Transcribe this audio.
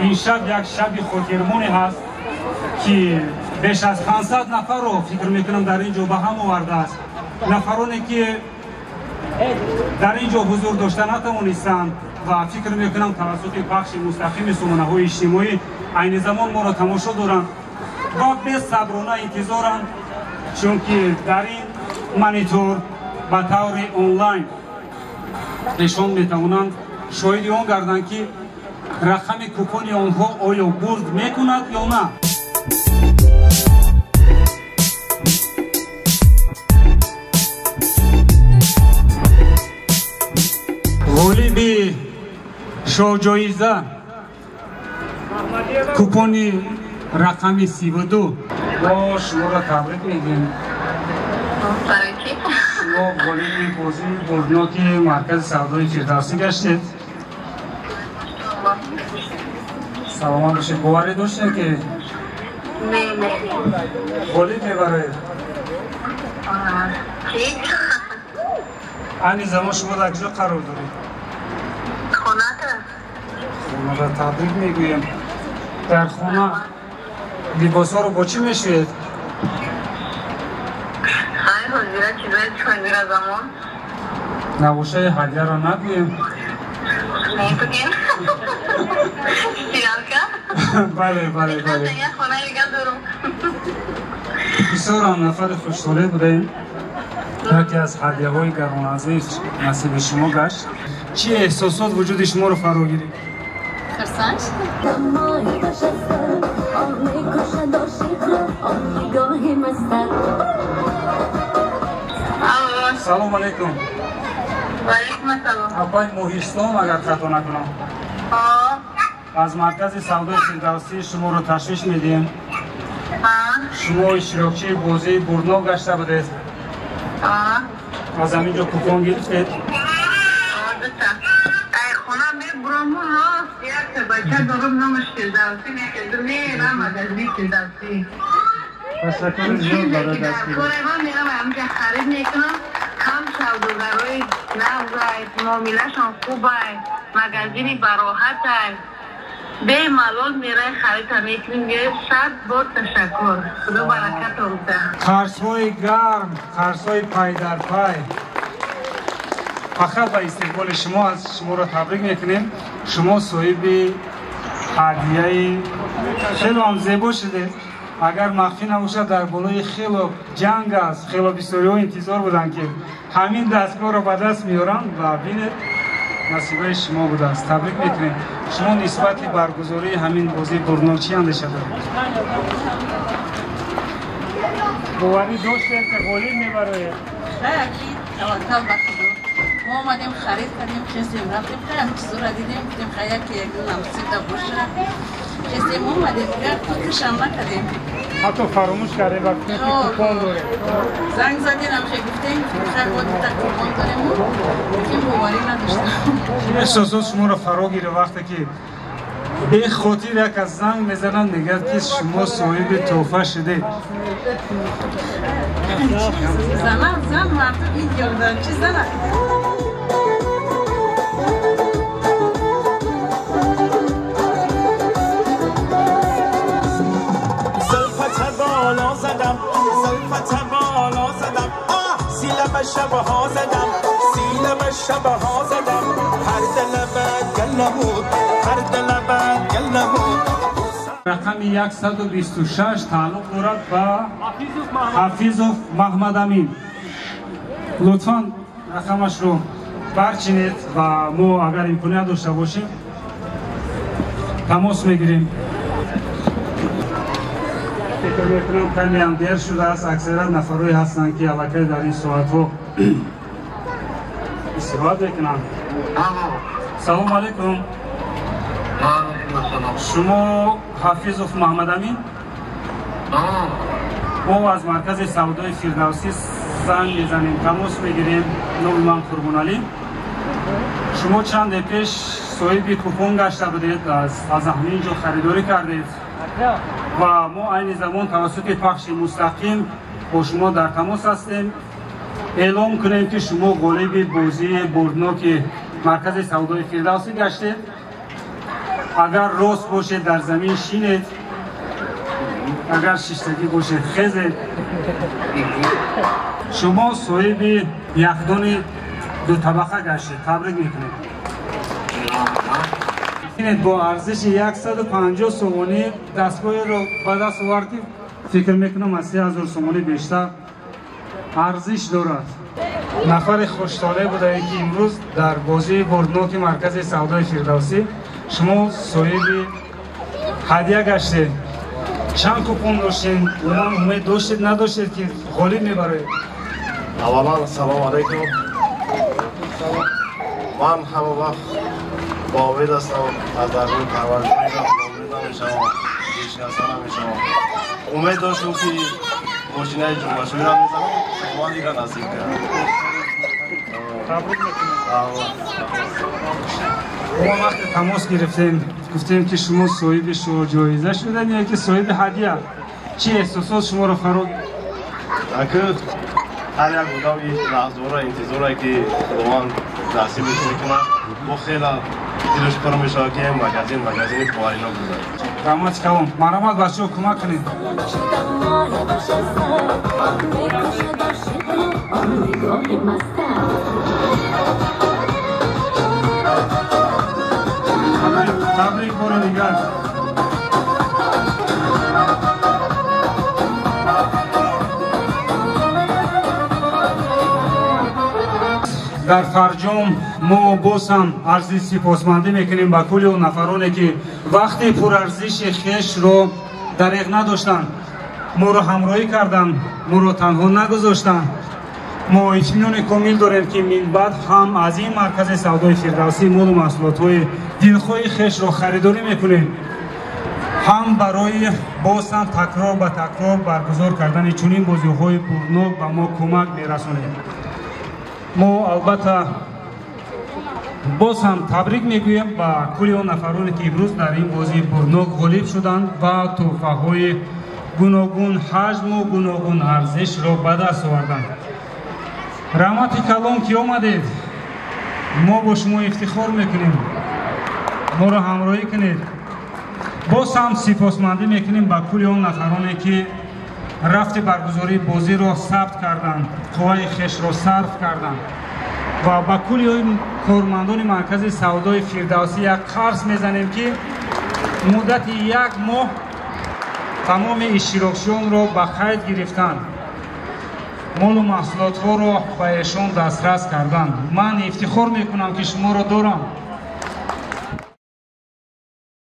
Ин шаб як шаби хотирмоне ҳаст, ки беш аз 500 нафарро фикр мекунам дар ин ҷо ба ҳам овардааст. Нафароне ки дар ин ҷо ҳузур дошта натавонистанд ва фикр мекунам тавассути пахши мустақими сомонаҳои иҷтимоӣ айни замон моро тамошо доранд ва бесаброна интизоранд, чунки дар ин монитор ба таври онлайн нишон метавонанд шоҳиди он гарданд, ки рақами купони онҳо оё бурд мекунад ё на. Ғолиби шоҳҷоиза купони рақами 32. Мо шуморо табрик мегӯем. Шумо ғолиби бозии бурдноки маркази савдои Фирдавсӣ гаштед. Саломат бошед. Боварӣ доштед, ки ғолиб мебароед? Айни замон шумо дар куҷо қарор доред? Хонада. Табрик мегӯем. Дар хона либосҳоро бо чӣ мешӯед? Набошаи ҳадияро нагӯем. Бале, бале, бале. Бисёрам нафари хушсолеҳ будаем. Яке аз ҳадияҳои гаронарзиш насиби шумо гашт. Чӣ эҳсосот вуҷуди шуморо фаро гирифт? Хурсанд. Салом алейкум. Апай Моҳислом, агар хато накунам. Аз маркази савдои Фирдавсӣ шуморо ташвиш медиҳем. Шумо иштирокчии бозии бурднок гашта будед. Аз ҳамин ҷо купон гирифтед? Ташаккури зиёд барои дастгирӣ. Ҳам савдогарои нағзай, муомилашон хубай, магазини бароҳатай, бемалол мерай харита мекунем. 100 бор ташаккур. Худо баракатон диҳад. Қарзҳои гарм, қарзҳои пайдарпай фақат ба истиқболи шумо аз шуморо табрик мекунем. Шумо соҳиби ҳадияи хело ҳам зебо шудед. Агар махфӣ набошад, дар болои хело ҷанг аст, хело бисёриҳо интизор буданд, ки ҳамин дастгоҳро ба даст меоранд ва бинед, насибаи шумо будааст. Табрик мекунем. Шумо нисбати баргузории ҳамин бозии бурднок чӣ андеша доред? Боварӣ доштед, ки ғолиб мебароед? Таваккал ба Худо. Мо омадем, харид кардем, хестем, рафтем, ҳам чизоро дидем, гуфтем хай яке як намсида боша. Хестем, омадем, фикрашам накардем. Ҳатто фаромӯш кардем ва гуфтем, ки купон дорем. Занг задем, хай гуфтем, хай мо дута купон дорем, лекин боварӣ надоштам. Эҳсосот шуморо фаро гирифт вақте ки бехотир як аз занг мезананд, мегӯяд, ки шумо соҳиби тӯҳфа шудед? Зана, зан мардум ин ёрдам чӣ зана? بالا زدم، زلفت بالا زدم، آه سیلم شبها زدم، سیلم شبها زدم، هر دلبت گل نبود، هر دلبت گل نبود. Рақами 126 тааллуқ дорад ба Ҳафизов Маҳмадамин. Лутфан рақамашро барчинед ва мо агар имконият дошта бошем тамос мегирем. Фикр мекунам каме ҳам дер шудааст. Аксарият нафарое ҳастанд, ки аллакай дар ин соатҳо истироҳат мекунанд. Салому алайкум. Шумо Ҳафизов Маҳмадамин? Мо аз маркази савдои Фирдавсӣ занг мезанем, тамос мегирем. Номи ман Қурбоналӣ. Шумо чанде пеш соҳиби купон гашта будед, аз ҳамин ҷо харидорӣ кардед ва мо айни замон тавассути пахши мустақим бо шумо дар тамос ҳастем. Эълом кунем, ки шумо ғолиби бозии бурдноки маркази савдои Фирдавсӣ гаштед. Агар рост бошед, дар замин шинед, агар шиштагӣ бошед, хезед. Шумо соҳиби яхдони дутабақа гаштед. Табрик мекунем. Бинед, бо арзиши 150 сомонӣ дастгоҳеро ба даст овард, ки фикр мекунам аз 3000 сомонӣ бештар арзиш дорад. Нафари хуштолеъ будае, ки имрӯз дар бозии бурдноки маркази савдои Фирдавсӣ шумо соҳиби ҳадя гаштед. Чанд купон доштед? Умуман умед доштед, надоштед, ки ғолиб мебароед? Аввалан, салом алайкум. Ман ҳама вақт бо умед ҳастам, аз даргоҳи Парвардигорам ноумед намешавам, дилшикаста намешавам. Умед доштам, ки мошинаи ҷумбашӯиро мезанам, Худованд ира насиб кард. Табрик мекунем. Мо вақте тамос гирифтем, гуфтем, ки шумо соҳиби ҷоиза шудед ё ки соҳиби ҳадя, чӣ эҳсосот шуморо фаро Аку ҳар як одам ин лаҳзаҳоро интизоре, ки Худованд насибаш мекунад, бо хела дилаш пур мешавад, ки магазин магазини боварино гузарад. Раҳмати калон. Марҳамат, бачаҳо, кӯмак кунед. Табрик бори дигар. Дар фарҷом мо боз ҳам арзи сипосмандӣ мекунем ба кулли он нафароне, ки вақти пурарзиши хешро дареғ надоштанд, моро ҳамроҳӣ карданд, моро танҳо нагузоштанд. Мо итминони комил дорем, ки минбаъд ҳам аз ин маркази савдои Фирдавсӣ молу маҳсулотҳои дилхоҳи хешро харидорӣ мекунем, ҳам барои боз ҳам такрор ба такрор баргузор кардани чунин бозиҳои бурднок ба мо кӯмак мерасонед. Мо албатта боз ҳам табрик мегӯем ба кулли он нафароне, ки имрӯз дар ин бозии бурднок ғолиб шуданд ва тӯҳфаҳои гуногун ҳаҷму гуногун арзишро ба даст оварданд. Раҳмати калон, ки омадед. Мо бо шумо ифтихор мекунем, моро ҳамроҳӣ кунед. Боз ҳам сипосмандӣ мекунем ба кулли он нафароне, ки рафти баргузории бозиро сабт карданд, қувваи хешро сарф карданд, ва ба кулли кормандони маркази савдои Фирдавсӣ як қарз мезанем, ки муддати як моҳ тамоми иштирокчиёнро ба қайд гирифтанд, молу маҳсулотҳоро ба эшон дастрас карданд. Ман ифтихор мекунам, ки шуморо дорам.